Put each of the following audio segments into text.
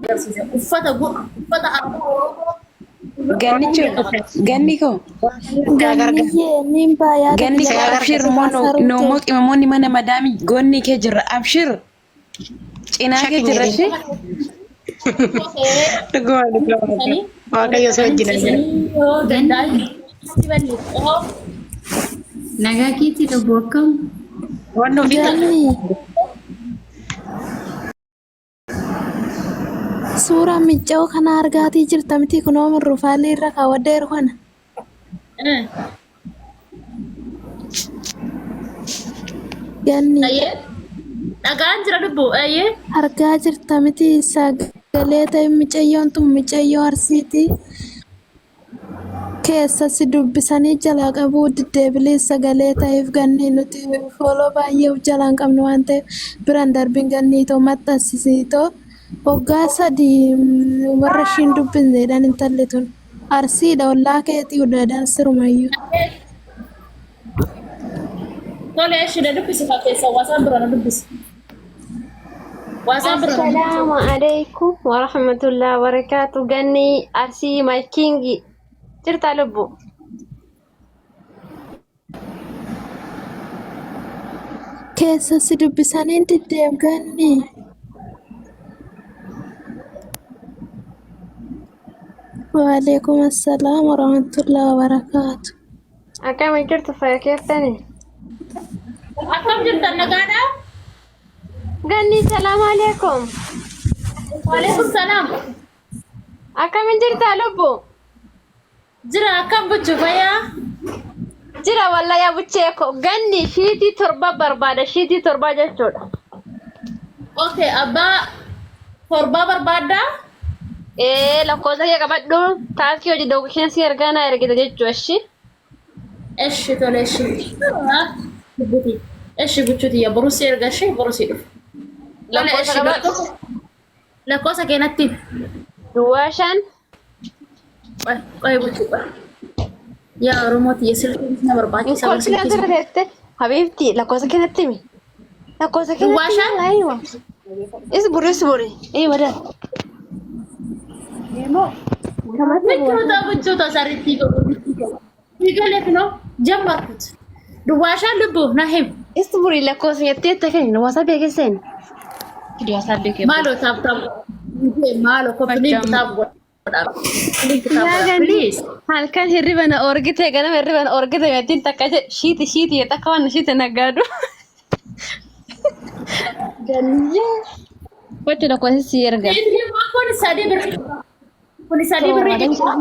agarsiise. Uffata uffata aadaa Oromoo. Gannicho, ganni koo, Ganniyyee niin baayaa ganni koo abshir noomoo qimamoonni mana madaami goonni kee jirra abshir cinaa kee jirra ishee. Dhuguma dhuguma. Waaqayyo si wajjin haa jiru. Yoo danda'an Nagaa keetti lubbuu akkam? Wanni ofii Ganni suuraa micca'oo kana argaatii jirta miti kunoo mirrufaalii irra kaawwadheeru kana. Ganni Ayyee. Dhagaan jira lubbuu. Ayyee. argaa jirta miti sagalee ta'e micayyoon tun micayyoo arsiiti. Keessa si dubbisanii jalaa qabuu diddeebilee sagalee ta'eef gannii nuti fooloo baay'ee of jalaa hin qabnu waan ta'eef biraan darbiin gannii too maxxansisiitoo waggaa sadii warra ishiin dubbisneedhaan intalli tun arsiidha ollaa keetii udadaan sirumayyuu. Tole eshi na dubbisi ka keessa waasaan bira na dubbisi. Waasaan bira na dubbisi. Assalaamu alaikum warahmatullahi wabarakatuh. Ganni Arsii my king. Jirtaa lubbu. Keessa si dubbisanii diddeem ganni. Waalaikum assalaam warahmatullahi wabarakaatu. Akkam jirtu fayya keessani? Akkam jirtan nagaadhaa? Ganni salaamu alaikum. Waalaikum salaam. Akkam jirtaa lubbu? Jira akkam buchu fayyaa? Jira wallahi yaa buchee ko ganni shiitii torba barbaada shiitii torba jechuudha. Okay, abbaa torbaa barbaaddaa? Ee lakkoofsa kee qabadhu taaskii hojii dookishin si ergaa naa ergita jechuu eshi. Eshi tole eshi. Buti. Eshi buchuti ya boru si erga eshi boru si dhufu. Tole Lakkoofsa eshi qabadhu. lakkoofsa kee natti himi. Duwwaa shan Qoy qoy buchuu qoy. Yaa Oromoo tiyya silkiin na barbaachisa. Kolfi Silkii asirra teette habiibti lakkoofsa kee natti himi. Lakkoofsa kee Duwwaa natti shan? himi aywa. Isburi isburi. Ee badaa. Michuuta buchuuta saritti godhu. Sigaleef no jammarkut. Duwwaa shan lubbuu na him. Isburi lakkoofsa jettee itti kennu wasaabee keesseen. Maaloo taap taap. Maaloo koppiliin kitaab godha. Koppiliin kitaab Yaa godha. ganni Please. halkan hirriba na orgite ganama hirriba na orgite meetiin takka jedhe shiiti shiiti jedhe akka waan shiiti naggaadu. Ganniyyee. Gocha lakkoofsa si erga. Kun sadii birrii. Kun sadii birrii dhibbaa.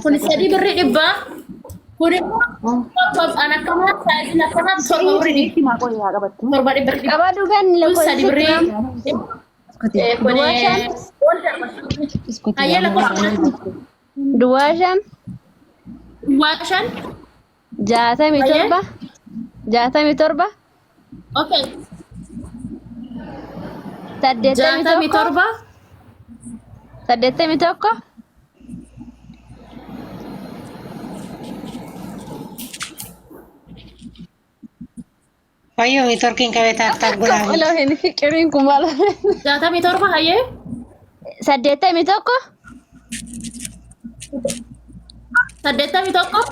Kun sadii birrii dhibbaa. Kun immoo torba an akkanaa saayiziin akkanaa torba birrii dhibba. Torba dhibba dhibba. Qabadhu ganni Kun lakkoofsa sadii birrii. Kun Duwwaa shan. Hayyee lakkoofsa kanatti. Duwwaa shan. Duwwaa shan. Jaatamii Hayyee. torba. Jaatamii torba. Okay. Saddeettamii Jaatamii tokko. torba. Saddeettamii tokko. Fayyoo neetworkiin qabee taap taap godhaa. Qola hin fiqiriin kun maal? 67 hayyee. 81. 81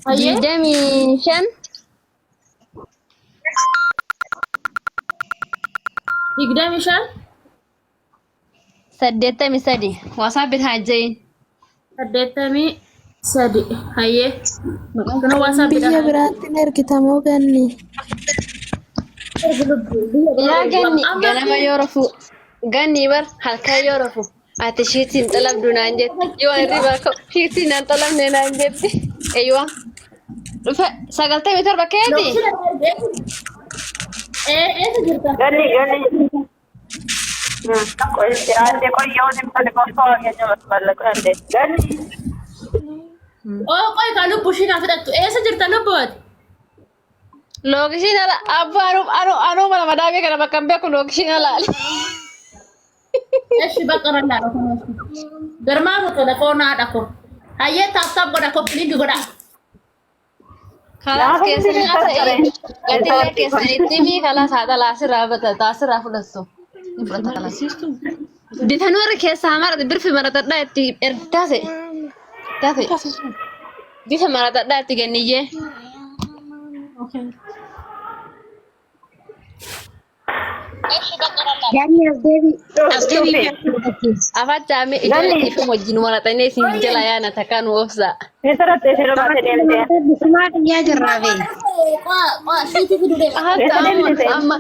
hayyee. 25. 25. 83. WhatsApp haa jeeyin. 83 hayyee. Kun WhatsApp Biyya biraatti hin ergitamoo ganni. Yaa ganni ganama yoo rafu ganni bar halkan yoo rafu ati shiitiin xalabdu naan jetti yoo ani riba ka'u shiitiin naan xalabne naan jetti eeywa dhufe 97 keeti Eessa jirta? Ganni ganni. Ganni. Oo qoy kaa lubbu ishii naa fudhattu. Eessa jirta lubbu ati? Lookishiin ala abbo anuu anuu anuu mana madaamii kana bakka hin beeku lookishiin ala. Eshi bakka rallaa dha kun. Garmaa tokko dha koo naa dha koo. Hayyee taap taap godha koppiliingi godha. Kalaas keessan haasa'e gatillee keessanitti fi kalaas haadha laasirraa bata taasirraa fudhattu. Ni fudhata kalas. Bitanuu irra keessaa marate birfi maratadhaa itti ertaase. Taase. Bifa maratadhaa itti kenniyyee. Ganni as deebi. As deebi. Afachaame ijoollee dhiifama wajjin maratanii isin jala yaana takkaa nu obsa. Eessarratti eessarra baatee deemtee? Sumaa xiyyaa jirraa bee. Hatta amma amma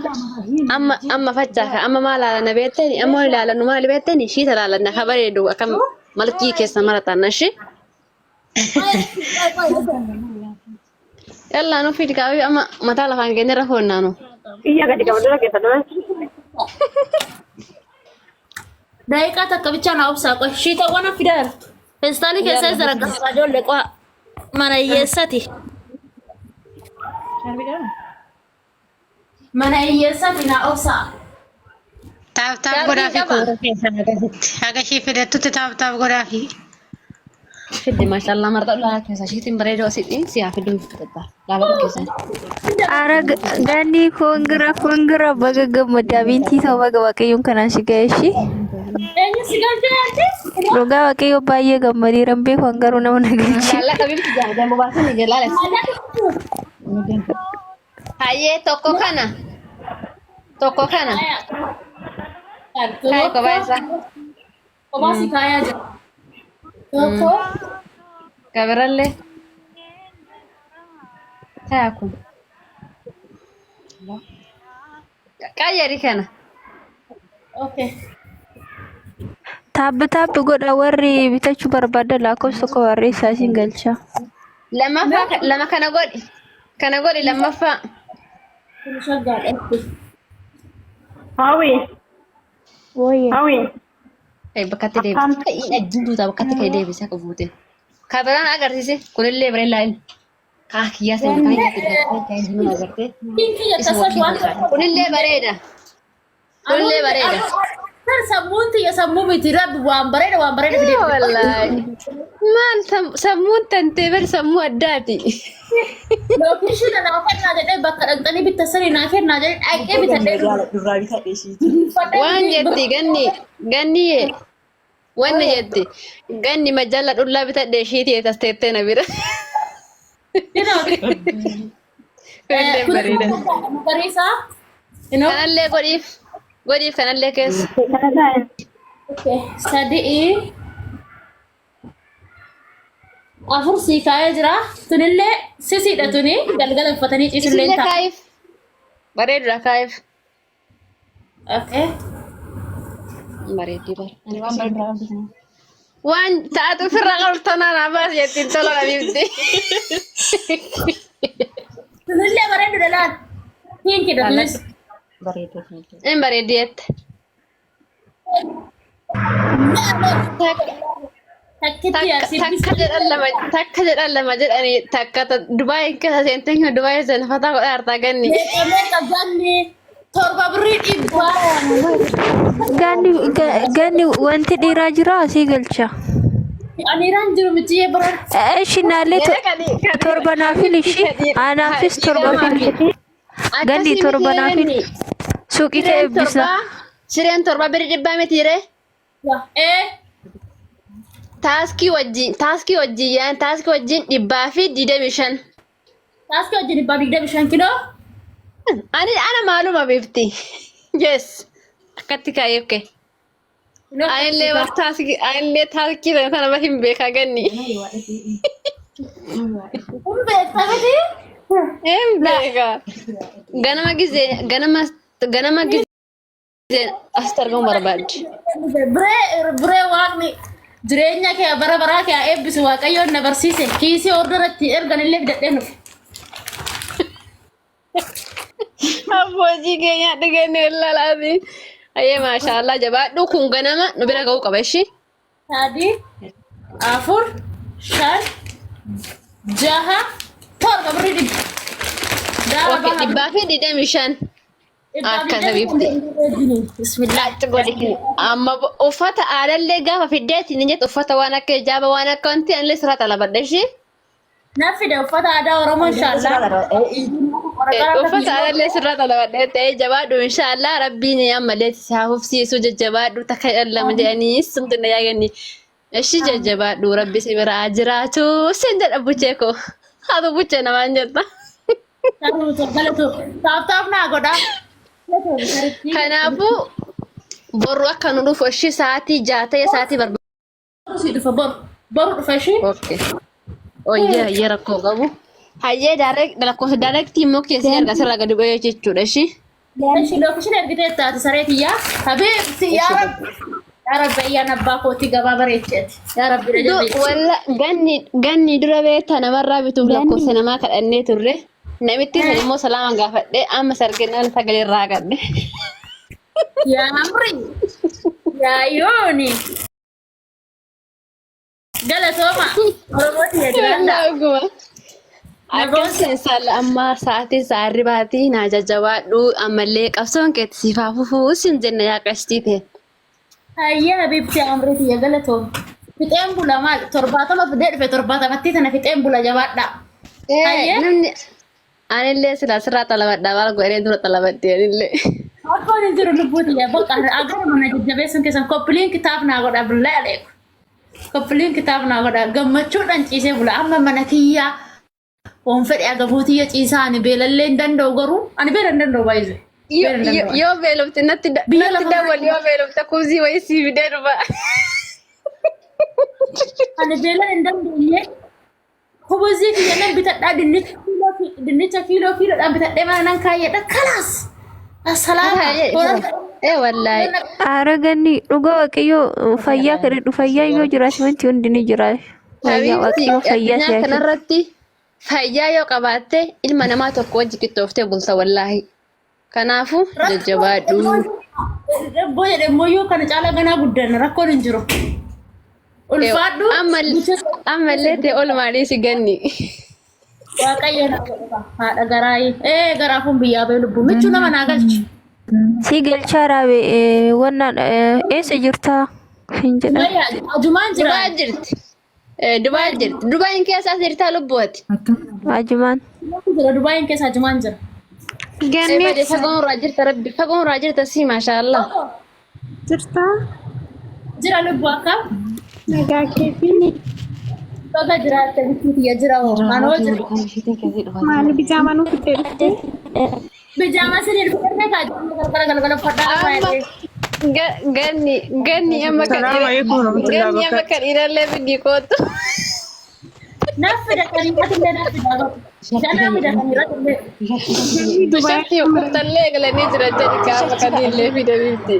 amma amma fachaa ka amma maal ilaalanna beektani amma waan ilaalannu maal beektani shiita ilaalanna ka bareedu akkam malkii keessa maratan ashi. Yallaa nu fidi kaawii amma mataa lafaan keenyarra rafoonnaanu. Xiyya gadi qabu dura keessa dura. Daqiiqaa takka bichaa naa obsaa qoy. Shiitawwan fidaa jirtu. Feestaalii keessa isa raggasaa ijoollee qo'a. Mana hiyyeessati. Mana hiyyeessati naa obsaa. Taap taap godhaa fi koora keessan akkasitti. Haga ishee fidattutti taap taap godhaa fi. Fidde maashaallah marxa laa keessa shiitiin bareedoo asii si haa fiduu fidadha. Laala keessan. Ara ganni kongira kongira baga gammaddaa bintii ta'u baga waaqayyoon kanaan si ga'e ishii. Eenyu si galchee yaadde? Dhugaa waaqayyoo baay'ee gammadeeran beeku an garuu nama na galche. Laala qabiin jambu baasanii jalaala. Hayyee tokko kana. Tokko kana. Kaayi kophaa isaa. Kophaa si kaayaa jira. Tokko. Kabirallee. Kaayaa kun. Qayyari kana. Okay. Taabbi taabbi godha warri bitachuu barbaadan lakkoofsa tokko barreessaa isin galcha. Lammaffaa lama kana godhi. Kana godhi lammaffaa. Kun shaggaadha. Hawi. Wayye. Hawi. Bakkatti deebise. Inni ajjintuu ta'a bakkatti ka'ee deebise akka buute. Kabiraan agarsiise kunillee bareedaa inni. Kaa kiyyaa seenaa kan inni agartee kan agartee. Kinkii akkasas waan tokko. Kunillee bareeda. Kunillee bareeda. Sammuun tiyya sammuu miti rabbi waan bareeda waan bareeda fidee. Wallaahi. Maal sammuun tantee bar sammuu addaati. Lookeeshina naa kennaa jedhee bakka dhaqxanii bittasanii naa kennaa jedhee dhaqee bitadhee Durraa bitadhe ishiiti. Waan jetti ganni ganni wanni jetti ganni majalla dhullaa bitadhe ishiiti tas teettee na bira. Kunillee bareeda. Magariisa. Kanallee godhiif godhiif kanallee keessa. Sadii. Afur sii kaa'ee jira. Tunillee sisiidha tuni galgala uffatanii ciisullee Isillee ta'a. kaa'iif. Bareedudha kaa'iif. Okay. Bareeddii bara. Ani waan bareedu. Waan taatu ofirraa qabdu tanaan abaas jettiin tola dhabiifti. Tunillee bareedudha laal. Pinkidha tunis. In bareeddi jette. Takkitti asii Takka jedhan lama takka jedhan lama jedhanii takka Dubaay keessa seentee kan Dubaay sana fataa godhaa hartaa ganni. Meeqa meeqa ganni torba birrii dhibbaa. Ganni ganni wanti dhiiraa jira asii galcha. Aniraan jiru miti biraan. Eshi naallee torba naafil ishii anaafis torba fil. Ganni torba naafil suuqii kee eebbisa. Sireen torba birrii dhibbaa miti ree. Ee Taaskii wajjin taaskii wajjin yaan taaskii wajjin 125. Taaskii wajjin 125 kiloo. Ani ana maaluma beekti. Yes. Akkatti kaa'ee oke. Anillee bar taaskii anillee taaskii sana sana bar hin beekaa ganni. Kun beektaa miti? Hin beekaa. Ganama gizee ganama ganama gizee asitti argamu barbaaddi. Biree biree waaqni jireenya kee bara baraa kee haa eebbisu waaqayyoon na barsiise kiisii ordoratti ergan illee fidadhee nuuf. Abbootii keenya dhuganii lalaati. Ayyee maashaallah jabaadhu kun ganama nu bira ga'uu qaba ishii. Sadii, afur, shan, jaha, torba birrii dhibba. Daara Okay, baha 125. Akka sabiifti. Bismillah. Godhi. Amma uffata aadaallee gaafa fiddeetti ni jettu uffata waan akka hijaaba waan akka wanti anillee sirraa xalabadha ishii. Na fide uffata aadaa Oromoo inshaallah. Uffata aadaallee sirraa xalabadhee ta'ee jabaadhu inshaallah rabbiin ammallee si haa hufsiisu jajjabaadhu takka lama jedhanii sumtu na yaaganni. Ishi jajjabaadhu rabbi si biraa jiraatu sin jedha buchee koo. Haatu buchee namaan jetta. Taaf taaf naa godhaa. Kanaafuu borru akka nu dhufu ishii sa'aatii 6 ta'e sa'aatii barbaadu. Boru si dhufa boru. Boru dhufa ishee. Okay. Oyyee hayyee rakkoo qabu. Hayyee direct lakkoofsa direct immoo keessi erga sirraa gadi bu'ee jechuudha ishii. Ishii lookishin ergitee taate saree tiyyaa. Habiibti yaa rabbi. Yaa rabbi ayyaan abbaa kootii gabaa bareecheeti. Yaa rabbi na jabeessi. Walla ganni ganni dura beektaa namarraa bituuf lakkoofsa namaa kadhannee turre. Namitti san immoo salaama gaafadhee amma sarginaan sagalee irraa qadhe. Yaa amri. Yaa yooni. Galatooma. Oromoo tiyya jiraadha. Dhuguma. Akkas insaalla ammaa sa'aatii sa'aarri baatii naa jajjabaadhu ammallee qabsoon keetti siif haa fufuu sin jenna yaa qashtii ta'e. Hayyee habiibti amrii tiyya galatoom. Fixeen bula maal 70 fidee dhufe 70tti tana fixeen bula jabaadha. Hayyee. Namni anillee silaa sirraa xalabadhaa maal godhee dura xalabadhe anillee. Rakkoon hin jiru lubbuu tiyya bakka agara mana jajjabeessuun keessan koppiliin kitaab naa godha billaa aleeku. Koppiliin kitaab naa godha gammachuudhaan ciisee bula amma mana kiyyaa waan fedhe agabuu tiyya ciisaa ani beelallee hin danda'u garuu ani beela hin danda'u baay'ee. Beela hin danda'u. Yoo beelofte natti Biyya natti lafa dawwali yoo beelofte kubzii wayii sii fidee dhufa. Ani beela hin dandeenye Kubuzii kiyya nan bitadhaa dinnicha kiiloo dinnicha kiiloo kiiloodhaan bitadhee mana nan kaayyadha kalaas. Assalaama. Ee wallaahi. Aara ganni dhuga waaqayyoo fayyaa kadhadhu fayyaa yoo jiraate wanti hundi ni jira. Fayyaa Habiibti waaqayyoo fayyaa addunyaa si haa kennu. kanarratti fayyaa yoo qabaatte ilma namaa tokko wajji qixxooftee bulta wallaahi. Kanaafuu jajjabaadhu. Ebboo jedhe immoo yoo kana caalaa ganaa guddanna rakkoon hin jiru. Ulfaadhu. Ammallee ta'e oolmaa dhiisi ganni. Waaqayyo na godha haadha garaayi. Ee garaafuun biyyaa ba'e lubbuu michuu nama naa galchi. Si galchaa raabe wannan eessa jirtaa hin jedhan. Wayya ajumaan jira. Dubaay jirti. Dubaay jirti. Dubaayin keessa as jirtaa lubbuuti. Ajumaan. Jira Dubaayin keessa ajumaan jira. Ganni badee fagoon irraa jirta rabbi fagoon irraa jirta si maashaallah. Jirtaa? Jira lubbuu akka. Nagaa keetiin Baga jiraatte bituu tiyya jira hoo. Anoo jira. maali bijaamaa nuuf fiddee dhuftee? Bijaamaa sirrii dhufe kaa galgala galgala uffadhaa Amma ganni ganni amma kan Salaamu alaikum warahmatullahi ganni amma wabarakatuh. kan dhiirallee fidii kootu. Naaf fida kan irratillee naaf fida. Ganaa fida kan irratillee. Bishaatti uffatallee eegalanii jira jedhi gaafa kan illee fida bifti.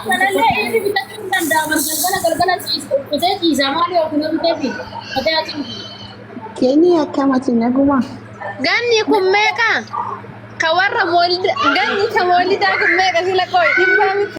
Kanallee inni bitachuu hin danda'amu. Galgala galgala ciisa uffatee ciisa maali yookiin bitee fi uffatee haa ciisu. Keenyi akkamati naguma. Ganni kun meeqa? Ka warra moolida ganni ka moolidaa kun meeqa sila qoy dhibbaa miti.